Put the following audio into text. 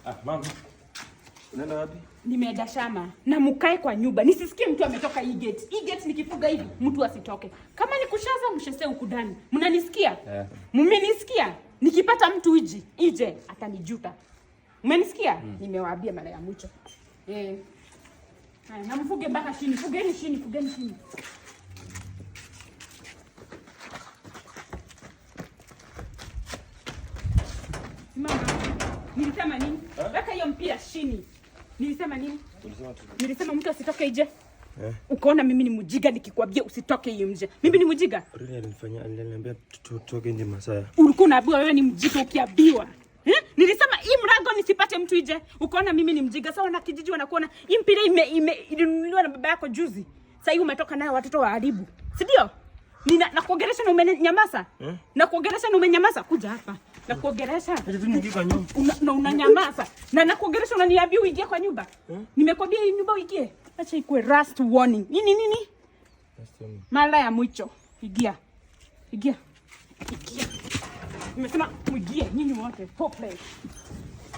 Ah, mama. Unaenda wapi? Nimeenda shama na mukae kwa nyumba, nisisikie mtu ametoka hii gate. Hii gate nikifuga hivi mtu asitoke. Kama ni kushaza mshese huku ndani. Mnanisikia? Yeah. Mmenisikia? Nikipata mtu iji ije atanijuta. Mmenisikia? Nimewaambia mara ya mwisho. Eh. Haya, na mfuge mpaka chini. Fugeni chini, fugeni chini. Simama. Nilisema nini? Weka hiyo mpira chini. Nilisema nini? Ulisema tu. Nilisema mtu asitoke nje. Eh. Ukaona mimi ni mjiga nikikwambia usitoke hiyo nje. Mimi ni mjiga? Rili alinifanyia, aliniambia tutoke nje masaa. Ulikuwa unaambiwa wewe ni mjiga ukiambiwa. Eh? Nilisema hii mlango nisipate mtu nje. Ukaona mimi ni mjiga. Sawa na kijiji wanakuona hii mpira ime ilinunuliwa na baba yako juzi. Sasa hii umetoka nayo watoto waharibu. Si ndio? Nina nakuongelesha na umenyamaza. Eh? Nakuongelesha na umenyamaza. Kuja hapa. Nakuongelesha. Acha tu niingie kwa nyumba. Na unanyamaza. Na nakuongelesha unaniambia uingie kwa nyumba. Nimekwambia hii nyumba uingie. Acha ikuwe last warning. Nini nini? Mara ya mwisho. Ingia. Ingia. Ingia. Nimesema muingie nyinyi wote. Four play.